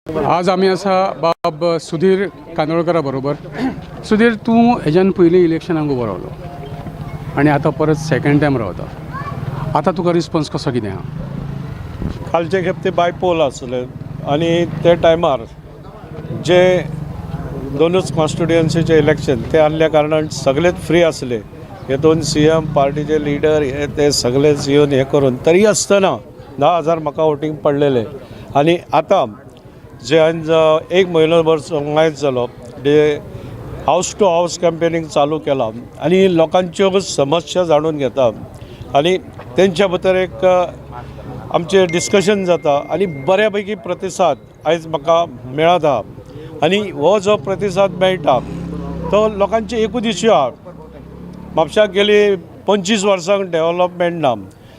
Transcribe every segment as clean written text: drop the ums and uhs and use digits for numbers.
आज आमी आसा बाब सुधीर कांदोळकरा बरोबर. सुधीर, तूं हेज्यान पयलीं इलेक्शनाक उबो रावलो आनी आतां परत सेकंड टायम रावता. आतां तुका रिस्पोन्स कसो कितें आहा? कालचे खेप ते बायपोल आसले आनी ते टायमार जे दोनूच कॉन्स्टिट्युएन्सीचे इलेक्शन ते आहल्या कारणान सगळेच फ्री आसले. हे दोन सी एम, पार्टीचे लिडर, हे ते सगळेच येवन हे करून तरी आसतना 10,000 म्हाका वोटींग पडलेले. आनी आतां जे हांवें एक म्हयनो भर मायज जालो जे हावस टू हावस कॅम्पेनींग चालू केलां आनी लोकांच्यो समस्या जाणून घेता आनी तेंच्या भितर एक आमचें डिस्कशन जाता आनी बऱ्या पैकी प्रतिसाद आयज म्हाका मेळत आहा. आनी हो जो प्रतिसाद मेळटा तो लोकांचे एकूच इश्यू आहा. म्हापशाक गेली 25 वर्सांक डेवलपमेंट ना.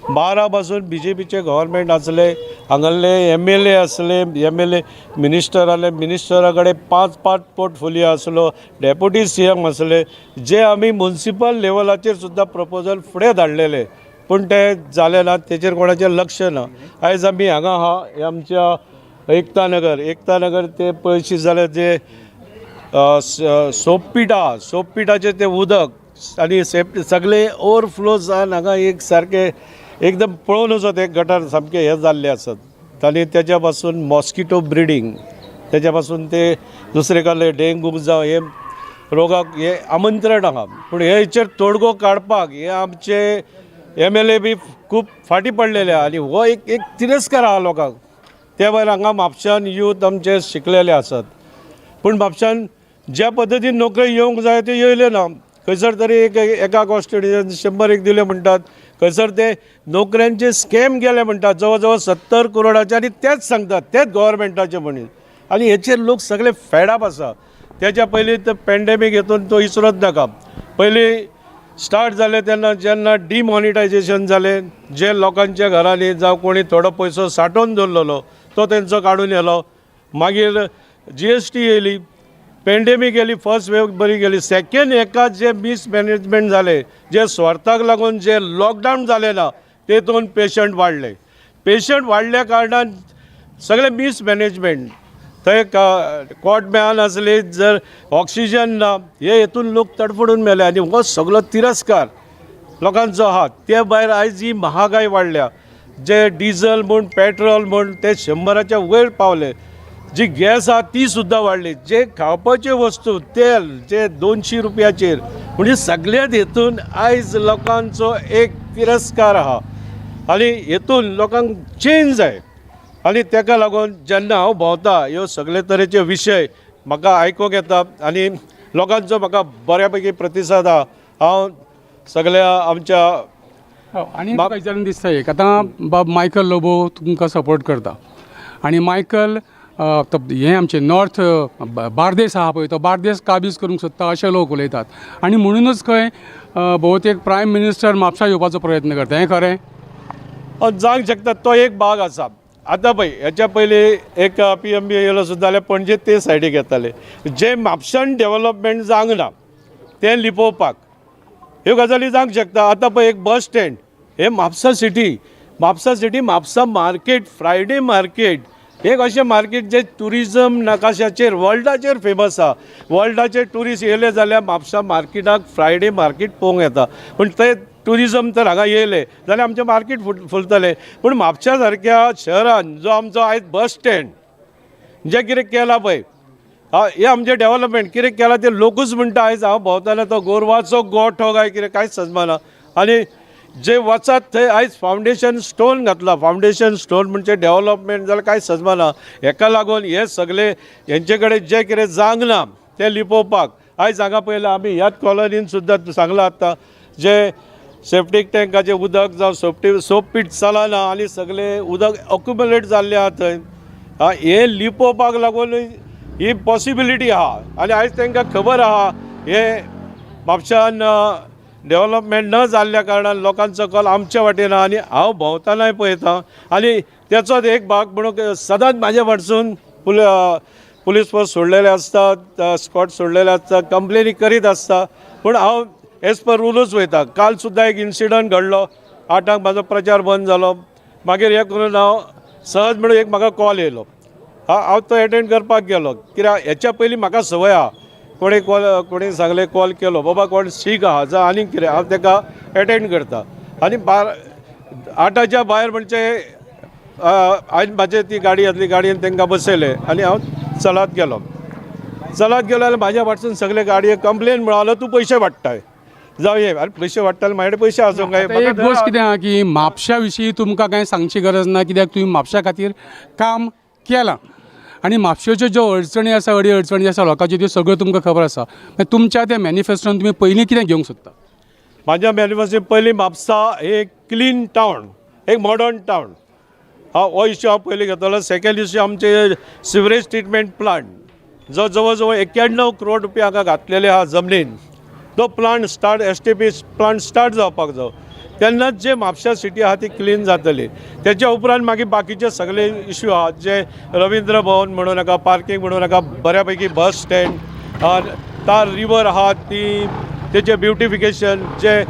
12 पासून बी जे पीचे गव्हर्मेंट आसले, हांगासरले एम एल ए आसले, एम एल ए मिनिस्टर आसले, मिनिस्टरा कडेन पांच पांच पोर्टफोलियो आसलो, डेप्युटी सी एम आसले, जे आमी मुन्सिपल लेवलाचेर सुद्दां प्रपोजल फुडें धाडलेले, पूण ते जालें ना, तेचेर कोणाचें लक्ष ना. आयज आमी हांगा आहा, हे आमच्या एकता नगर, एकता नगर ते पळयशी जाल्यार जे सोपपीट आहा, सोपपिठाचें तें उदक आनी सेप सगळे ओवरफ्लो जावन हांगा एक सारकें एकदम पळोवन वचत एक गटार सामकें हें जाल्लें आसत. आनी तेच्या पासून मॉस्किटो ब्रिडींग, तेच्या पासून ते दुसरे कसले डेंगू जावं हे रोगाक हे आमंत्रण आहा. पूण हे हेचेर तोडगो काडपाक हे आमचे एम एल ए बी खूब फाटीं पडलेले आहा आनी हो एक एक तिरस्कार आहा लोकांक. ते भायर हांगा म्हापशान यूथ आमचे शिकलेले आसात, पूण म्हापशान ज्या पद्दतीन नोकरी येवंक जाय त्यो येयल्यो ना. खंयसर तरी एक एका कॉन्स्टिट्युशन 100 एक दिले म्हणटात, खंयसर ते नोकऱ्यांचे स्कॅम गेले म्हणटात जवळ जवळ 70 करोडाचे, आनी तेच सांगतात तेच गव्हर्मेंटाचे म्हणून. आनी हेचेर लोक सगळे फेडाप आसा. तेच्या पयलीं तर पॅन्डेमीक हेतून तो इसरोच नाका. पयलीं स्टार्ट जालें तेन्ना जेन्ना डिमॉनिटायजेशन जालें, जे लोकांच्या घरांनी जावं कोणी थोडो पयसो सांठोवन दवरलेलो तो तेंचो काडून व्हेलो. मागीर जीएसटी येयली, पेंडेमीक गेली, फर्स्ट वेव बरी गेली. सेकंड हेका जे मिसमॅनेजमेंट जालें, जे स्वार्थाक लागून जे लॉकडावन जालें ना, तेतून पेशंट वाडले. पेशंट वाडल्या कारणान सगळें मिसमॅनेजमेंट, थंय कॉट मेळनासली, जर ऑक्सिजन ना, हे हेतून लोक तडफडून मेले. आनी हो सगळो तिरस्कार लोकांचो आहा. ते भायर आयज ही महागाय वाडल्या, जे डिझल म्हूण पेट्रोल म्हूण ते 100च्या वयर पावले, जी गॅस आहा ती सुद्दां वाडली, जे खावपाच्यो वस्तू तेल जे 200 रुपयाचेर, म्हणजे सगळ्यात हेतून आयज लोकांचो एक तिरस्कार आहा आनी हेतून लोकांक चेंज जाय. आनी तेका लागून जेन्ना हांव भोंवता, ह्यो सगळे तरेचे विशय म्हाका आयकूंक येता आनी लोकांचो म्हाका बऱ्या पैकी प्रतिसाद आहा. हांव सगळ्या आमच्या आनी तुका विचारून दिसता एक, आतां बाब मायकल लोबो तुमकां सपोर्ट करता आनी मायकल हें आमचें नॉर्थ बार्देस आहा पळय, तो बार्देस काबीज करूंक सोदता अशें लोक उलयतात आनी म्हणुनूच खंय भोवतेक प्रायम मिनिस्टर म्हापसा येवपाचो प्रयत्न करता, हें खरें? जावंक शकता, तो एक भाग आसा. आतां पळय, हेच्या पयलीं एक पी एम बी येयलो सुद्दां जाल्यार पणजे ते सायडीक येताले. जे म्हापशान डेवलपमेंट जावंक ना तें लिपोवपाक ह्यो गजाली जावंक शकता. आतां पळय, एक बस स्टँड हे Mapusa city, Mapusa city, Mapusa market, Friday market एक अशें मार्केट जे ट्युरिजम नकाशाचेर वर्ल्डाचेर फेमस आहा. वर्ल्डाचे ट्युरिस्ट येयले जाल्यार म्हापसा मार्केटाक फ्रायडे मार्केट पळोवंक येता. पूण ते ट्युरिजम तर हांगा येयले जाल्यार आमचें मार्केट फुलतलें. पूण म्हापशा सारक्या शहरान जो आमचो आयज बस स्टँड जें कितें केलां पळय, हें आमचें डेवलपमेंट कितें केलां तें लोकूच म्हणटा. आयज हांव भोंवतालो, तो गोरवाचो गोठो काय कितें कांयच समजना. आनी जे वचात थंय आयज फावंडेशन स्टोन घातला. फावंडेशन स्टोन म्हणजे डेवलपमेंट जाल्यार कांयच समजना. हेका लागून हे सगळे हेंचे कडेन जें कितें जावंक ना तें लिपोवपाक आयज हांगा पळयलां आमी ह्याच कॉलनीन सुद्दां सांगलां, आतां जे सेप्टीक टँकाचें उदक जावं सोपटी सोप पीट चलना आनी सगळें उदक अक्युमुलेट जाल्लें आहा थंय. हें लिपोवपाक लागून ही पॉसिबिलिटी आहा. आनी आयज तांकां खबर आहा, हे म्हापशान डेवलपमेंट न जाल्ल्या कारणान लोकांचो कल आमच्या वाटेन आहा. आनी हांव भोंवतनाय पळयता आनी तेचोच एक भाग म्हणून सदांच म्हाज्या वाटसून पुलीस फोर्स सोडलेले आसता, स्कॉट सोडलेले आसता, कंप्लेनी करीत आसता, पूण हांव एज पर रुलूच वयता. काल सुद्दां एक इन्सिडंट घडलो, 8 म्हाजो प्रचार बंद जालो. मागीर हें करून हांव सहज म्हणून एक म्हाका कॉल येयलो. हा हांव तो एटेंड करपाक गेलो कित्याक हेच्या पयलीं म्हाका संवय आहा, कोणी कॉल कोणी सांगलें कॉल केलो बाबा कोण सीक आहा जावं आनीक कितें, हांव ताका एटेंड करता. आनी 8च्या भायर म्हणजे हांवें म्हाजे ती गाडी आसली, गाडयेन तांकां बसयले आनी हांव चलत गेलो. चलत गेलो जाल्यार म्हाज्या फाटसून सगळे गाडये कंप्लेन मेळालो, तूं पयशे वाडटाय जावं हे. आरे पयशे वाडटाले, म्हाजे कडेन पयशे आसूंक काय? आतां एक गोश्ट कितें आहा की म्हापशा विशीं तुमकां कांय सांगची गरज ना, कित्याक तुमी म्हापशा खातीर काम केलां आनी म्हापशेच्यो ज्यो अडचणी आसा, अडी अडचणी आसा लोकांच्यो, त्यो सगळ्यो तुमकां खबर आसा. मागीर तुमच्या त्या मॅनिफेस्टोन तुमी पयलीं कितें घेवंक सोदता? म्हाज्या मॅनिफेस्टो पयलीं म्हापसा एक क्लीन टावन, एक मॉडर्न टावन हा हो इश्यू हांव पयलीं घेतलो. सेकंड इश्यू आमचे सिवरेज ट्रिटमेंट प्लांट जो जवळ जवळ 91 करोड रुपया हांगा घातलेले आहा जमनीन, तो plant start STP plant start जावपाक जायो, तेन्नाच जे म्हापशा सिटी आहा ती क्लीन जातली. तेच्या उपरांत मागीर बाकीचे सगळे इश्यू आहात, जे रविंद्र भवन म्हणू नाका, पार्कींग म्हणू नाका, बऱ्या पैकी बस स्टँड, तार रिवर आहा ती तेचें ब्युटिफिकेशन, जे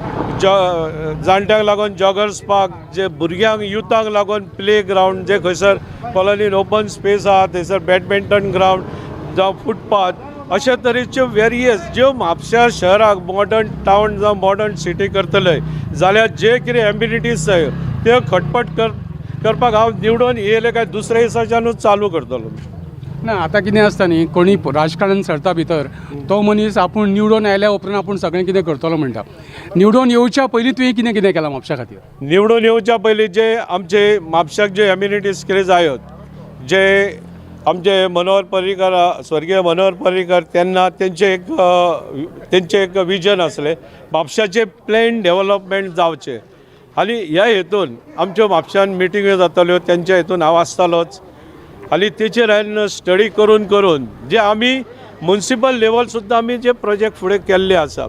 जाणट्यांक लागून जॉगर्स पार्क, जे भुरग्यांक युथांक लागून प्ले ग्रावंड, जे खंयसर कॉलनीन ओपन स्पेस आहा थंयसर बॅडमिंटन ग्रावंड जावं फुटपाथ, अशे तरेच्यो वेरियस ज्यो म्हापश्या शहराक मॉडर्न टावन जावं मॉडर्न सिटी करतले जाल्यार जे कितें एम्युनिटीज जाय त्यो खटपट करपाक हांव निवडून येयले काय दुसऱ्या दिसाच्यानूच चालू करतलो. ना, आतां कितें आसता न्ही, कोणी राजकारणान सरता भितर तो मनीस आपूण निवडून आयल्या उपरांत आपूण सगळें कितें करतलो म्हणटा. निवडून येवच्या पयलीं तुवें कितें कितें केलां म्हापशा खातीर? निवडून येवच्या पयलीं जे आमचे म्हापशाक जे एम्युनिटीज कितें जायोत, जे आमचे मनोहर पर्रीकर, स्वर्गीय मनोहर पर्रीकर, तेन्ना तेंचें एक विजन आसलें म्हापशाचें प्लेन डेवलपमेंट जावचें, आनी ह्या हेतून आमच्यो म्हापशान मिटिंग्यो जाताल्यो, तेंच्या हेतून हांव आसतालोच. आनी तेचेर हांवें स्टडी करून करून जे आमी मुन्सिपल लेवल सुद्दां आमी जे प्रोजेक्ट फुडें केल्ले आसा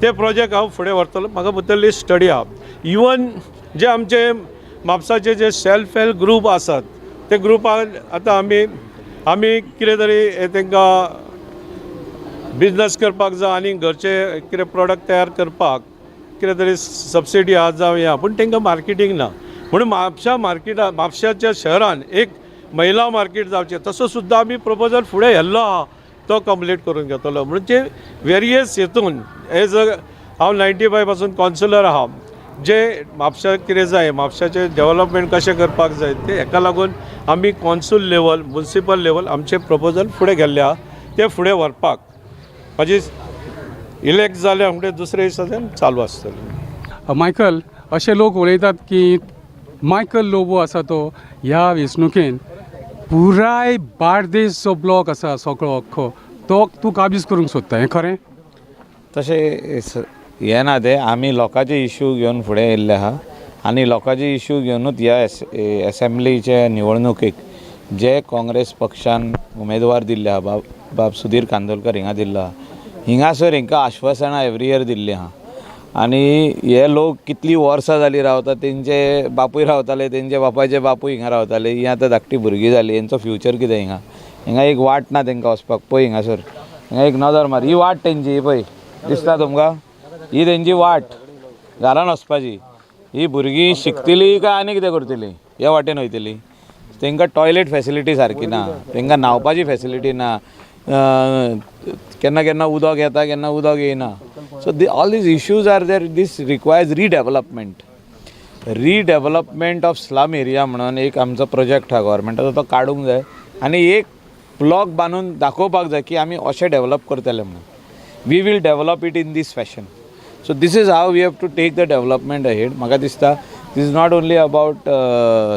ते प्रोजेक्ट हांव फुडें व्हरतलो. म्हाका भितरली स्टडी आहा. इवन जे आमचे म्हापसाचे जे सेल्फ हेल्प ग्रूप आसात ते ग्रुपान आतां आमी कितें तरी तांकां बिजनस करपाक जावं आनी घरचे कितें प्रोडक्ट तयार करपाक कितें तरी सबसिडी आहा जावं हें, पूण तांकां मार्केटींग ना. म्हणून म्हापशा मार्केटा म्हापशाच्या शहरान एक महिला मार्केट जावचें तसो सुद्दां आमी प्रपोजल फुडें व्हेल्लो आहा, तो कंप्लीट करून घेतलो. म्हणजे वेरियस हेतून एज अ हांव 95 पासून कावन्सिलर आहा, जे म्हापशा कितें जाय, म्हापशाचें डेवलपमेंट कशें करपाक जाय ते हेका लागून आमी कॉन्सूल लेवल, मुन्सिपल लेवल आमचे प्रपोजल फुडें गेल्ले आहा, ते फुडें व्हरपाक म्हाजी इलेक्ट जाले म्हणटे दुसरे दिसाच्यान चालू आसतलें. मायकल, अशे लोक उलयतात की मायकल लोबो आसा तो ह्या वेंचणुकेन पुराय बार्देस जो ब्लॉक आसा सगळो अख्खो तो तूं काबीज करूंक सोदता, हें खरें? तशें हें ना, तें आमी लोकांचे इश्यू घेवन फुडें येयल्ले आहा आनी लोकांचे इश्यू घेवनूच ह्या एसेंब्लीचे निवडणुकेक जे काँग्रेस पक्षान उमेदवार दिल्ले आहा, बाब सुधीर कांदोलकर हिंगा दिल्लो आहा, हिंगासर हिंकां आश्वासनां एवरी इयर दिल्लीं आहा. आनी हे लोक कितलीं वर्सां जालीं रावता, तेंचे बापूय रावताले, तेंचे बापायचे बापूय हिंगा रावताले, ही आतां धाकटी भुरगीं जालीं, हेंचो फ्युचर कितें? हिंगा हिंगा एक वाट ना तेंकां वचपाक. पळय हिंगासर, हिंगा एक नदर मार, ही वाट तेंची, ही पळय दिसता तुमकां, ही तेंची वाट घरान वचपाची. ही भुरगीं शिकतलीं काय आनी कितें करतलीं? ह्या वाटेन वयतलीं. तेंकां टॉयलेट फेसिलिटी सारकी ना, तेंकां न्हांवपाची फेसिलिटी ना, केन्ना केन्ना उदक येता, केन्ना उदक येयना. So all these issues are there. This requires redevelopment of slum area म्हणून एक आमचो प्रोजेक्ट आहा गव्हर्मेंटाचो, तो काडूंक जाय आनी एक ब्लॉक बांदून दाखोवपाक जाय की आमी अशें डेवलप करतले म्हणून. We will develop it in this fashion. So this is how we have to take the development ahead. म्हाका दिसता this is not only about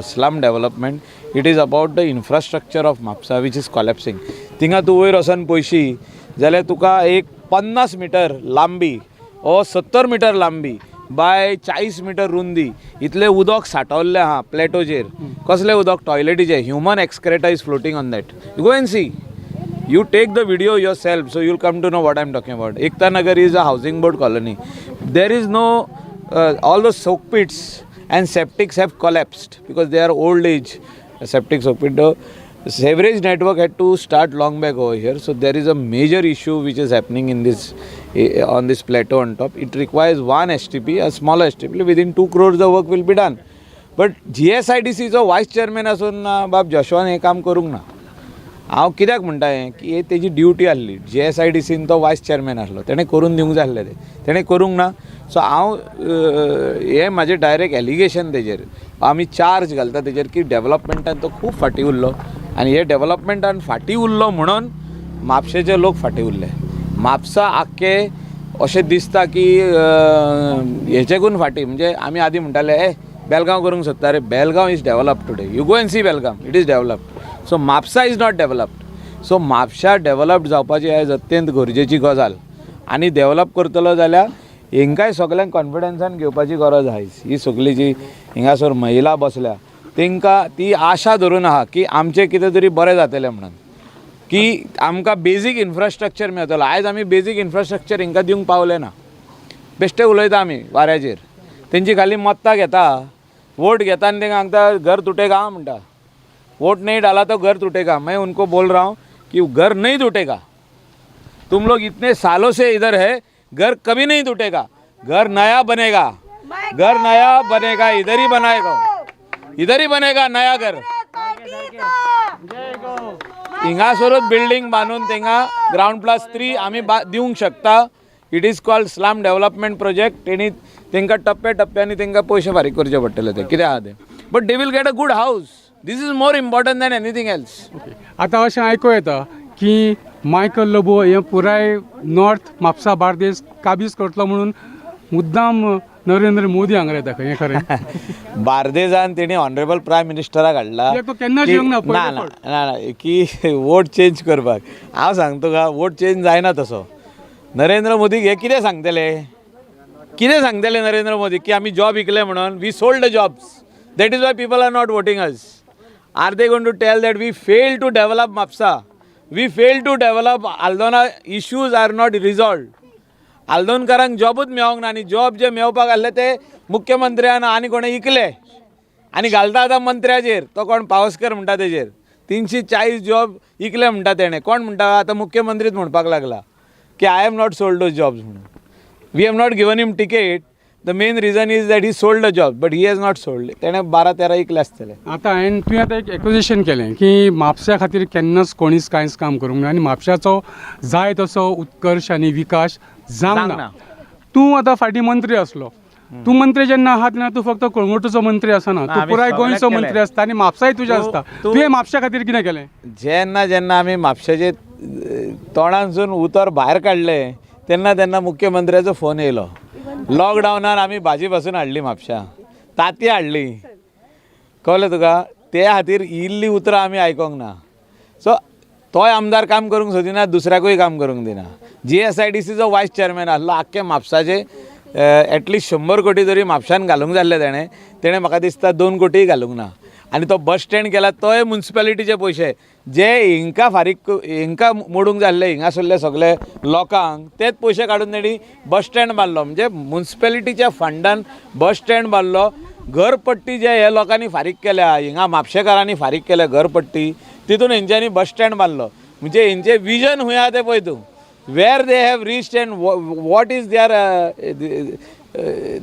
slum development, it is about the infrastructure of Mapusa which is collapsing. थिंगा तूं वयर वचोन पळयशी जाल्यार तुका एक 50 metre लांबी ओ 70 मिटर लांबी बाय 40 मिटर रुंदी इतलें उदक सांठवल्लें आहा प्लेटोचेर. कसलें उदक? टॉयलेटीचें. Human excreta is floating on that. You go and see, you take the video yourself, so you'll come to know what I'm talking about. Ekta Nagar is a housing board colony. There is no all the soak pits and septics have collapsed because they are old age septic soak pit. The sewerage network had to start long back over here, so there is a major issue which is happening in this on this plateau on top. It requires one STP, a smaller STP. Within 2 crores the work will be done. But जीएसआयडीसीचो vice chairman आसून बाब जोशुआन हें काम करूंक ना. हांव कित्याक म्हणटा हें की हे तेजी ड्युटी आसली. जीएसआयडीसीन तो वायस चॅरमॅन आसलो, तेणें करून दिवंक जाय आसलें तें, तेणें करूंक ना. सो हांव हें म्हाजें डायरेक्ट एलिगेशन तेजेर, आमी चार्ज घालता तेजेर की डेवलपमेंटान तो खूब फाटीं उरलो आनी हे डेवलपमेंटान फाटीं उरलो म्हणून म्हापशेचे लोक फाटीं उरले. म्हापसा आख्खे अशें दिसता की हेच्याकून फाटीं, म्हणजे आमी आदीं म्हणटाले ए बेलगांव करूंक सोदता रे, Belgaum is developed today, you go and see Belgaum, it is developed. So Mapusa is not developed. So Mapusa developed जावपाची आयज अत्यंत गरजेची गजाल आनी डेवलप करतलो जाल्यार हेंकांय सगल्यांक कॉन्फिडन्सान घेवपाची गरज आहा. ही सगळी जी हिंगासर महिला बसल्या तेंकां ती आशा धरून आहा की आमचें कितें तरी बरें जातलें म्हणून, की आमकां बेजीक इन्फ्रास्ट्रक्चर मेळटलो. आयज आमी बेजीक इन्फ्रास्ट्रक्चर हिंकां दिवंक पावले ना. बेश्टे उलयता आमी वाऱ्याचेर, तेंची खाली मत्तां घेता, वोट घेता आनी तेंकां सांगता घर तुटेगा म्हणटा, वोट नहीं डाला तो घर टूटेगा. मैं उनको बोल रहा हूँ कि घर नहीं टूटेगा, तुम लोग इतने सालों से इधर है, घर कभी नहीं टूटेगा, घर नया बनेगा, घर नया बनेगा, इधर ही बनाएगा, इधर ही बनेगा नया घर. हिंगासरूच बिल्डींग बांदून तेंगा ग्रावंड +3 आमी दिवंक शकता. It is called slum development project. तेणी तेंकां टप्प्या टप्प्यांनी तेंकां पयशे फारीक करचे पडटले ते कितें आहा तें, but they will get a good house. This is more important than anything else. Okay, आतां अशें आयकूं येता की मायकल लोबो हे पुराय नॉर्थ म्हापसा बार्देस काबीज करतलो म्हणून मुद्दाम नरेंद्र मोदी हांगा येता खंय, हें खरें? बार्देजान तेणी ऑनरेबल प्रायम मिनिस्टराक हाडला. कित्याक तो केन्नाच येवंक ना, पयले ना ना फावट. ना ना, की वोट चेंज करपाक. हांव सांगता तुका, वोट चेंज जायना तसो. नरेंद्र मोदीक हे कितें सांगतले, कितें सांगतले नरेंद्र मोदी की आमी जॉब विकले म्हणून? We sold the jobs, that is why people are not voting us. Are they going to tell that we fail to develop Mapusa, we fail to develop Aldona, issues are not resolved? आल्दोनकारांक जॉबूच मेळोंक ना आनी job जे मेळपाक आसले ते मुख्यमंत्र्यान आनी कोणें इकले आनी घालता आतां मंत्र्याचेर, तो कोण पावसकर म्हणटा तेजेर 340 जॉब इकले म्हणटा तेणें. कोण म्हणटा आतां मुख्यमंत्रीच म्हणपाक लागला की I have not sold those jobs म्हणून. We have not given him ticket, the main reason is that he sold the job, but he has not sold. तेणें 12-13 इकले आसतले. आतां हांवें तुवें आतां एक एक्विजिशन केलें की म्हापश्या खातीर केन्नाच कोणीच कांयच काम करूंक ना आनी म्हापश्याचो जाय तसो उत्कर्श आनी विकास जावंक जावंक ना. ना. तूं आतां फाटीं मंत्री आसलो, तूं मंत्री जेन्ना आहा तेन्ना तूं फक्त कळंगूटचो मंत्री आसना, तूं आमी पुराय सगळ्याक गोंयचो केलें. मंत्री आसता आनी म्हापसाय तुजें आसता. तुवें म्हापश्या खातीर कितें केलें? जेन्ना जेन्ना आमी म्हापशेचे तोंडांसून उतर भायर काडलें तेन्ना तेन्ना मुख्यमंत्र्याचो फोन येयलो. लॉकडावनान आमी भाजी पासून हाडली म्हापश्यां, तांतयां हाडली, कळ्ळें तुका? ते खातीर इल्ली उतरां आमी आयकोंक ना. सो तोय आमदार काम करूंक सोदिना, दुसऱ्याकूय काम करूंक दिना. जीएसआयडीसीचो वायस चॅरमॅन आसलो, आख्खे म्हापसाचे एटलिस्ट 100 कोटी तरी म्हापशान घालूंक जाय आसले तेणें, तेणें म्हाका दिसता 2 कोटीय घालूंक ना. आनी तो बस स्टँड केला तोय मुन्सिपेलिटीचे पयशे जे हिंकां फारीक, हिंकां मोडूंक जाय आसले हिंगासरले सगळे लोकांक, तेच पयशे काडून तेणी बस स्टँड बांदलो. म्हणजे मुन्सिपेलिटीच्या फंडान बस स्टँड बांदलो. घरपट्टी जे हे लोकांनी फारीक केल्या, हिंगा म्हापशेकारांनी फारीक केल्या घरपट्टी, तितून हेंच्यांनी बस स्टँड बांदलो. म्हणजे हेंचें विजन खंय आहा तें पळय तूं, where they have reached and what is their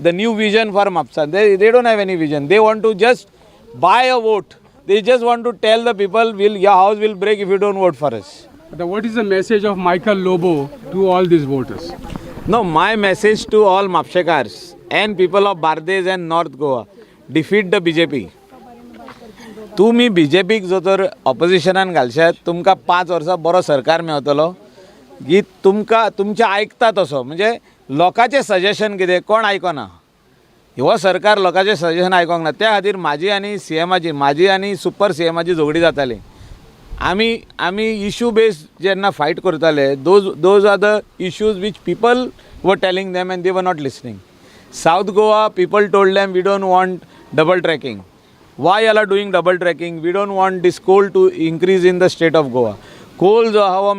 the new vision for Mapusa. They don't have any vision. They want to just buy a vote. They just want to tell the people will your house will break if you don't vote for us. आतां what is the message of Michael Lobo to all these voters? No, my message to all Mapshekars and people of Bardez and North Goa, defeat the BJP. तुमी बीजेपीक जर तर ऑपोजिशनान घालशात तुमकां 5 वर्सां बरो सरकार मेवतलो की तुमकां तुमचें आयकता तसो. म्हणजे लोकांचें सजेशन कितें कोण आयकना, हो सरकार लोकांचें सजेशन आयकोंक ना. त्या खातीर म्हाजी आनी सीएमाची, म्हाजी आनी सुपर सीएमाची झगडी जाताली. आमी आमी इशू बेज जेन्ना फायट करताले, those are the issues which people were telling them and they were not listening. South Goa people told them we don't want double tracking. Why all are doing double tracking? We don't want this coal to increase in the state of Goa. Coal जो आहा हो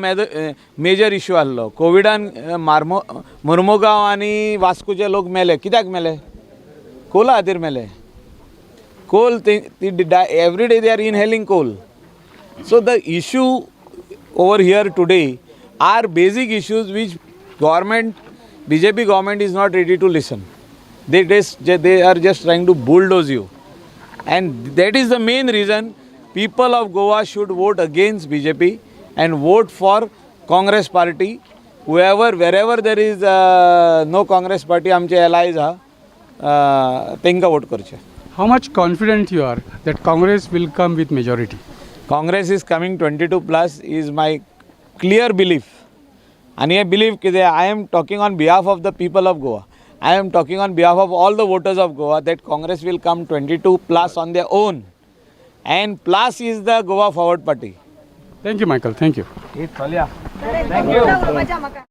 major issue आहलो. कोविडान मार्मो मुर्मुगांव आनी वास्कोचे लोक मेले. कित्याक मेले? कोला खातीर मेले. कोल ती every day they are inhaling coal. So the issue over here today are basic issues which government, BJP government is not ready to listen. They are just trying to bulldoze you, and that is the main reason People of Goa should vote against BJP and vote for Congress party. Whoever, wherever there is no Congress party, आमचे एलायज आहा तांकां vote करचे. How much confident you are that Congress will come with majority? Congress is coming 22+ is my clear belief. आनी हें belief कितें, I am talking on behalf of the people of Goa, I am talking on behalf of all the voters of Goa that Congress will come 22+ on their own and plus is the Goa Forward Party. Thank you Michael, thank you. Thank you. मजा म्हाका.